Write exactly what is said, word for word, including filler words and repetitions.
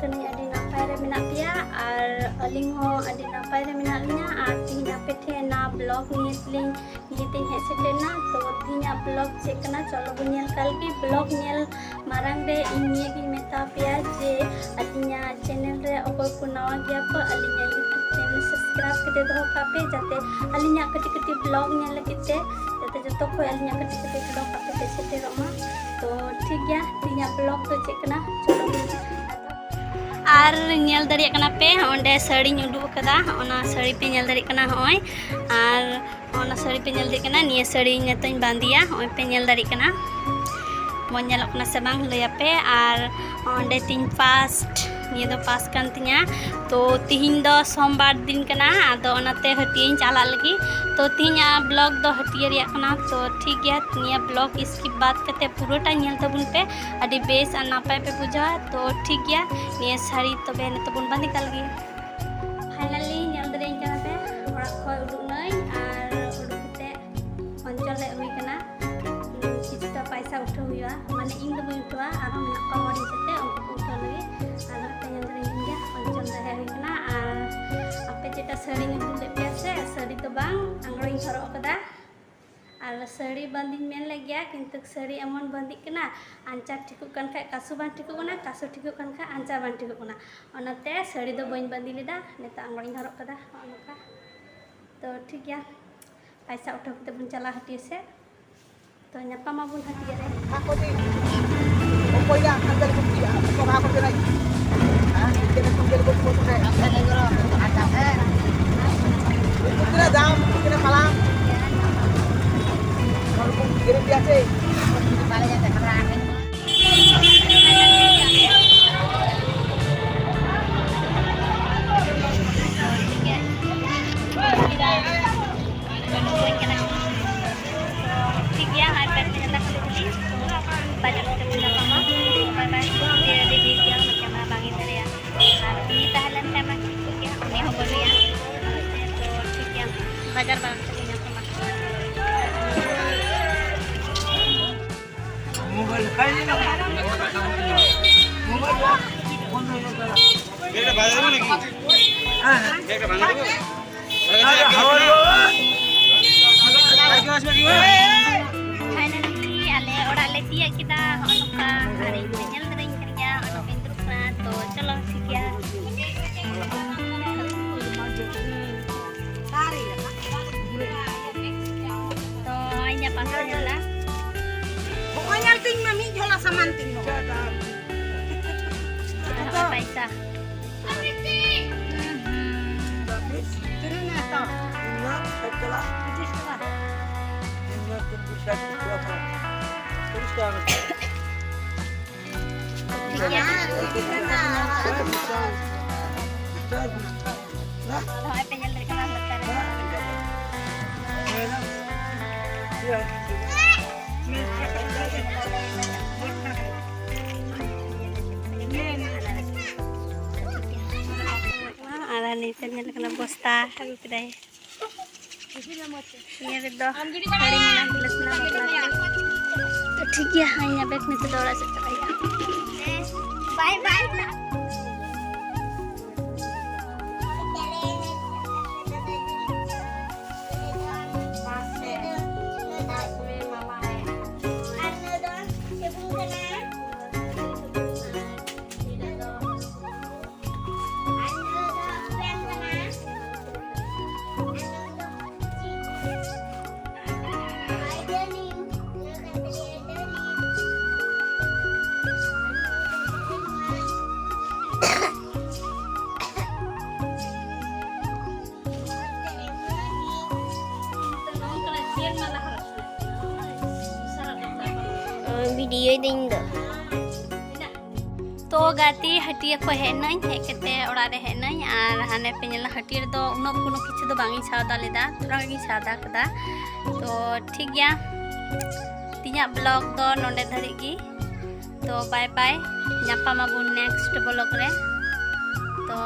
ᱠᱟᱹᱱᱟᱹᱧ ᱟᱹᱰᱤ ᱱᱟᱯᱟᱭ ᱨᱮ ᱢᱮᱱᱟᱜ ᱯᱮᱭᱟ ᱟᱨ ᱟᱹᱞᱤᱧ ᱦᱚᱸ ᱟᱹᱰᱤ ᱱᱟᱯᱟᱭ ᱨᱮ ᱢᱮᱱᱟᱜ ᱞᱤᱧᱟ᱾ ᱟᱨ ᱛᱮᱦᱮᱧ ᱟᱯᱮ ᱴᱷᱮᱱ ᱱᱟᱣᱟ vlog ᱱᱤᱭᱮ ᱛᱮᱞᱤᱧ, ᱱᱤᱭᱮ ᱛᱮᱧ ᱦᱮᱡ ᱥᱮᱴᱮᱨ ᱮᱱᱟ᱾ ᱛᱚ ᱛᱮᱦᱮᱧᱟᱜ vlog ᱪᱮᱫ ᱠᱟᱱᱟ, ᱪᱚᱞᱚ ᱵᱚᱱ ᱧᱮᱞ ᱠᱟᱜ ᱞᱮᱜᱮ᱾ Vlog ᱧᱮᱞ ᱢᱟᱲᱟᱝ ᱨᱮ ᱤᱧ ᱱᱤᱭᱟᱹ ᱜᱤᱧ ᱢᱮᱛᱟ ᱯᱮᱭᱟ ᱡᱮ ᱟᱹᱞᱤᱧᱟᱜ channel ᱨᱮ ᱚᱠᱚᱭ ᱠᱚ ᱱᱟᱣᱟ ᱜᱮᱭᱟ ᱯᱮ, ᱟᱹᱞᱤᱧᱟᱜ YouTube channel subscribe ᱠᱟᱛᱮ ᱫᱚᱦᱚ ᱠᱟᱜ ᱯᱮ, ᱡᱟᱛᱮ ᱟᱹᱞᱤᱧᱟᱜ ᱠᱟᱹᱴᱤᱡ ᱠᱟᱹᱴᱤᱡ vlog ᱧᱮᱞ ᱞᱟᱹᱜᱤᱫ ᱛᱮ, ᱡᱟᱛᱮ ᱡᱚᱛᱚ ᱠᱷᱚᱡ ᱟᱹᱞᱤᱧᱟᱜ ᱠᱟᱹᱴᱤᱡ ᱠᱟᱹᱴᱤᱡ vlog ᱟᱯᱮ ᱴᱷᱮᱱ ᱥᱮᱴᱮᱨᱚᱜ ᱢᱟ᱾ ᱛᱚ ᱴᱷᱤᱠ ᱜᱮᱭᱟ, ᱛᱮᱦᱮᱧᱟᱜ vlog ᱫᱚ ᱪᱮᱫ ᱠᱟᱱᱟ, ᱪᱚᱞᱚ ᱵᱚᱱ ᱧᱮᱞᱟ᱾ ᱟᱨ ᱧᱮᱞ ᱫᱟᱲᱮᱭᱟᱜ ᱠᱟᱱᱟ ᱯᱮ, ᱚᱸᱰᱮ ᱥᱟᱹᱲᱤᱧ ᱩᱰᱩᱠ ᱟᱠᱟᱫᱟ, ᱚᱱᱟ ᱥᱟᱹᱲᱤ ᱯᱮ ᱧᱮᱞ ᱫᱟᱲᱮᱭᱟᱜ ᱠᱟᱱᱟ᱾ ᱦᱚᱸᱜᱼᱚᱭ, ᱟᱨ ᱚᱱᱟ ᱥᱟᱹᱲᱤ ᱯᱮ ᱧᱮᱞ ᱫᱟᱲᱮᱭᱟᱜ ᱠᱟᱱᱟ, ᱱᱤᱭᱟᱹ ᱥᱟᱹᱲᱤ ᱱᱤᱛᱚᱜ ᱤᱧ ᱵᱟᱸᱫᱮᱭᱟ᱾ ᱦᱚᱸᱜᱼᱚᱭ ᱯᱮ ᱧᱮᱞ ᱫᱟᱲᱮᱭᱟᱜ ᱠᱟᱱᱟ, ᱢᱚᱡᱽ ᱧᱮᱞᱚᱜ ᱠᱟᱱᱟ ᱥᱮ ᱵᱟᱝ ᱞᱟᱹᱭᱟᱯᱮ᱾ ᱟᱨ ᱚᱸᱰᱮ ᱛᱤᱧ purse, ᱱᱤᱭᱟᱹ ᱫᱚ purse ᱠᱟᱱ ᱛᱤᱧᱟ᱾ ᱛᱚ ᱛᱤᱦᱤᱧ ᱫᱚ ᱥᱳᱢᱵᱟᱨ ᱫᱤᱱ ᱠᱟᱱᱟ, ᱟᱫᱚ ᱚᱱᱟᱛᱮ ᱦᱟᱹᱴᱤᱭᱟᱹᱧ ᱪᱟᱞᱟᱜ ᱞᱟᱹᱜᱤᱫ᱾ ᱛᱚ ᱛᱤᱦᱤᱧᱟᱜ vlog ᱫᱚ ᱦᱟᱹᱴᱤᱭᱟᱹ ᱨᱮᱭᱟᱜ ᱠᱟᱱᱟ᱾ ᱛᱚ ᱴᱷᱤᱠ ᱜᱮᱭᱟ, ᱱᱤᱭᱟᱹ vlog skip ᱵᱟᱫ ᱠᱟᱛᱮ ᱯᱩᱨᱟᱹᱴᱟ ᱧᱮᱞ ᱛᱟᱵᱚᱱ ᱯᱮ, ᱟᱹᱰᱤ ᱵᱮᱥ ᱟᱨ ᱱᱟᱯᱟᱭ ᱯᱮ ᱵᱩᱡᱷᱟᱹᱣᱟ᱾ ᱛᱚ ᱴᱷᱤᱠ ᱜᱮᱭᱟ, ᱱᱤᱭᱟᱹ ᱥᱟᱹᱲᱤ ᱛᱚᱵᱮ ᱱᱤᱛᱚᱜ ᱵᱚᱱ ᱵᱟᱸᱫᱮ ᱠᱟᱜ ᱞᱮᱜᱮ᱾ Finally ᱧᱮᱞ ᱫᱟᱲᱮᱭᱟᱹᱧ ᱠᱟᱱᱟ ᱯᱮ, ᱚᱲᱟᱜ ᱠᱷᱚᱱ ᱩᱰᱩᱠ ᱱᱟᱹᱧ ᱟᱨ ᱩᱰᱩᱠ ᱠᱟᱛᱮ ᱚᱧᱪᱚᱞ ᱦᱮᱡ ᱦᱩᱭ ᱠᱟᱱᱟ᱾ ᱠᱤᱪᱷᱩᱴᱟ ᱯᱟᱭᱥᱟ ᱩᱴᱷᱟᱹᱣ ᱦᱩᱭᱩᱜᱼᱟ, ᱢᱟᱱᱮ ᱤᱧ ᱫᱚ ᱵᱟᱹᱧ ᱩᱴᱷᱟᱹᱣᱟ, ᱟᱨᱦᱚᱸ ᱢᱮᱱᱟᱜ ᱠᱚᱣᱟ ᱦᱚᱲ ᱤᱧ ᱥᱟᱛᱮ, ᱩᱱᱠᱩ ᱠᱚ ᱩᱴᱷᱟᱹᱣ ᱞᱟᱹᱜᱤᱫ᱾ ᱟᱨ ᱱᱚᱛᱮ ᱧᱮᱞ ᱫᱟᱲᱮᱭᱟᱹᱧ ᱜᱮᱭᱟ, ᱚᱧᱪᱚᱞ ᱫᱚ ᱦᱮᱡ ᱦᱩᱭ ᱠᱟᱱᱟ᱾ ᱟᱨ ᱟᱯᱮ ᱪᱮᱫᱠᱟ ᱥᱟᱹᱲᱤᱧ ᱩᱫᱩᱜ ᱞᱮᱫ ᱯᱮᱭᱟ ᱥᱮ? ᱥᱟᱹᱲᱤ ᱫᱚ ᱵᱟᱝ, ᱟᱝᱨᱚᱧ ᱦᱚᱨᱚᱜ ᱠᱟᱫᱟ᱾ ᱟᱨ ᱥᱟᱹᱲᱤ ᱵᱟᱸᱫᱮᱧ ᱢᱮᱱ ᱞᱮᱫ ᱜᱮᱭᱟ, ᱠᱤᱱᱛᱩ ᱥᱟᱹᱲᱤ ᱮᱢᱚᱱ ᱵᱟᱸᱫᱮᱜ ᱠᱟᱱᱟ, ᱟᱧᱪᱟᱨ ᱴᱷᱤᱠᱚᱜ ᱠᱟᱱ ᱠᱷᱟᱡ ᱠᱟᱥᱩ ᱵᱟᱝ ᱴᱷᱤᱠᱚᱜ ᱠᱟᱱᱟ, ᱠᱟᱥᱩ ᱴᱷᱤᱠᱚᱜ ᱠᱟᱱ ᱠᱷᱟᱡ ᱟᱧᱪᱟᱨ ᱵᱟᱝ ᱴᱷᱤᱠᱚᱜ ᱠᱟᱱᱟ᱾ ᱚᱱᱟᱛᱮ ᱥᱟᱹᱲᱤ ᱫᱚ ᱵᱟᱹᱧ ᱵᱟᱸᱫᱮ ᱞᱮᱫᱟ, ᱱᱤᱛᱚᱜ ᱟᱝᱨᱚᱧ ᱦᱚᱨᱚᱜ ᱠᱟᱫᱟ, ᱱᱚᱜᱼᱚ ᱱᱚᱝᱠᱟ᱾ ᱛᱚ ᱴᱷᱤᱠ ᱜᱮᱭᱟ, ᱯᱟᱭᱥᱟ ᱩᱴᱷᱟᱹᱣ ᱠᱟᱛᱮ ᱵᱚᱱ ᱪᱟᱞᱟᱜᱼᱟ ᱦᱟᱹᱴᱤᱭᱟᱹ ᱥᱮᱫ᱾ ᱛᱚ ᱧᱟᱯᱟᱢ ᱟᱵᱚᱱ ᱦᱟᱹᱴᱤᱭᱟᱹ ᱨᱮ᱾ ᱚᱠᱚᱭ ᱜᱮ ᱟᱠᱷᱟᱱ ᱛᱮ ᱞᱮ ᱠᱩᱥᱤᱭᱟᱜᱼᱟ, ᱚᱠᱚᱭ ᱵᱟᱦᱟ ᱠᱚ ᱵᱮᱱᱟᱣ ᱦᱮᱸ, ᱤᱧ ᱴᱷᱮᱱ ᱠᱷᱚᱱ ᱜᱮ ᱞᱮ ᱠᱩᱥᱤᱭᱟᱜᱼᱟ᱾ ᱛᱤᱱᱟᱹᱜ ᱫᱟᱢ, ᱛᱤᱱᱟᱹᱜ ᱯᱟᱞᱟ? ᱦᱚᱲ ᱠᱚ ᱜᱮᱨᱮᱱᱴᱤ ᱟᱪᱷᱮ? ᱴᱷᱤᱠ ᱜᱮᱭᱟ, ᱟᱨ ᱯᱮ ᱧᱮᱞ ᱠᱟᱛᱮ ᱵᱟᱡᱟᱨ ᱠᱚᱨᱮ ᱵᱚᱱ ᱧᱟᱯᱟᱢᱟ᱾ ᱵᱟᱭ ᱵᱟᱭ, ᱡᱮ ᱟᱹᱰᱤ ᱵᱷᱤᱲ ᱜᱮᱭᱟ, ᱚᱱᱟ ᱠᱮᱢᱮᱨᱟ ᱵᱟᱝ ᱯᱷᱟᱭᱱᱟᱞᱤ ᱟᱞᱮ ᱚᱲᱟᱜ ᱞᱮ ᱛᱤᱭᱟᱹᱜ ᱠᱮᱫᱟ᱾ ᱦᱚᱸᱜᱼᱚ ᱱᱚᱝᱠᱟ ᱟᱨ ᱤᱧ ᱯᱮ ᱧᱮᱞ ᱠᱟᱫᱟᱧ ᱠᱟᱱ ᱜᱮᱭᱟ, ᱦᱚᱸᱜᱼᱚ ᱱᱚᱝᱠᱟᱧ ᱫᱩᱲᱩᱵ ᱠᱟᱱᱟ᱾ ᱛᱚ ᱪᱚᱞᱚ ᱴᱷᱤᱠ ᱜᱮᱭᱟ᱾ ᱛᱚ ᱤᱧᱟᱹᱜ ᱯᱟᱥᱮ ᱧᱮᱞᱟ᱾ ᱦᱚᱸᱜᱼᱚᱭ ᱧᱮᱞ ᱛᱤᱧ ᱢᱮ, ᱢᱤᱫ ᱡᱷᱚᱞᱟ ᱥᱟᱢᱟᱱ ᱛᱤᱧ ᱢᱮ᱾ ᱟᱨ ᱦᱚᱸᱜᱼᱚᱭ ᱯᱟᱭᱥᱟ᱾ ᱛᱤᱱᱟᱹᱜ ᱮᱢ ᱦᱟᱛᱟᱣᱟ? ᱯᱚᱸᱪᱤᱥ ᱴᱟᱠᱟ᱾ ᱴᱷᱤᱠ ᱜᱮᱭᱟ᱾ ᱱᱚᱜᱼᱚᱭ ᱯᱮ ᱧᱮᱞ ᱫᱟᱲᱮᱭᱟᱜ ᱠᱟᱱᱟ ᱞᱟᱛᱟᱨ ᱨᱮ᱾ ᱟᱨ ᱦᱟᱱᱮ ᱯᱮ ᱧᱮᱞ ᱠᱟᱱᱟ ᱵᱚᱥᱛᱟ ᱟᱹᱜᱩ ᱠᱮᱫᱟᱭ᱾ ᱱᱤᱭᱟᱹ ᱨᱮᱫᱚ ᱦᱟᱺᱰᱤ ᱢᱮᱱᱟᱜᱼᱟ, ᱜᱞᱟᱥ ᱢᱮᱱᱟᱜᱼᱟ, ᱵᱟᱯᱞᱟ ᱨᱮ᱾ ᱛᱚ ᱴᱷᱤᱠ ᱜᱮᱭᱟ, ᱤᱧᱟᱹᱜ ᱵᱮᱜᱽ ᱱᱤᱛᱚᱜ ᱫᱚ ᱚᱲᱟᱜ ᱥᱮᱫ ᱪᱟᱞᱟᱜ ᱦᱩᱭᱩᱜᱼᱟ᱾ ᱵᱟᱭ ᱵᱟᱭ᱾ ᱵᱷᱤᱰᱤᱭᱳᱭ ᱫᱟᱹᱧ ᱫᱚ᱾ ᱛᱚ ᱜᱟᱛᱮ, ᱦᱟᱹᱴᱤᱭᱟᱹ ᱠᱷᱚᱱ ᱦᱮᱡ ᱱᱟᱹᱧ, ᱦᱮᱡ ᱠᱟᱛᱮ ᱚᱲᱟᱜ ᱨᱮ ᱦᱮᱡ ᱱᱟᱹᱧ᱾ ᱟᱨ ᱦᱟᱱᱮ ᱯᱮ ᱧᱮᱞᱟ, ᱦᱟᱹᱴᱤᱭᱟᱹ ᱨᱮᱫᱚ ᱩᱱᱟᱹᱜ ᱠᱳᱱᱳ ᱠᱤᱪᱷᱩ ᱫᱚ ᱵᱟᱝ ᱤᱧ ᱥᱟᱣᱫᱟ ᱞᱮᱫᱟ, ᱛᱷᱚᱲᱟ ᱜᱤᱧ ᱥᱟᱣᱫᱟ ᱠᱟᱫᱟ᱾ ᱛᱚ ᱴᱷᱤᱠ ᱜᱮᱭᱟ, ᱛᱤᱦᱤᱧᱟᱜ ᱵᱞᱚᱜ ᱫᱚ ᱱᱚᱰᱮ ᱫᱷᱟᱹᱨᱤᱡ ᱜᱮ᱾ ᱛᱚ ᱵᱟᱭ ᱵᱟᱭ, ᱧᱟᱯᱟᱢ ᱟᱵᱚᱱ ᱱᱮᱠᱥᱴ ᱵᱞᱚᱜ ᱨᱮ᱾ ᱛᱚ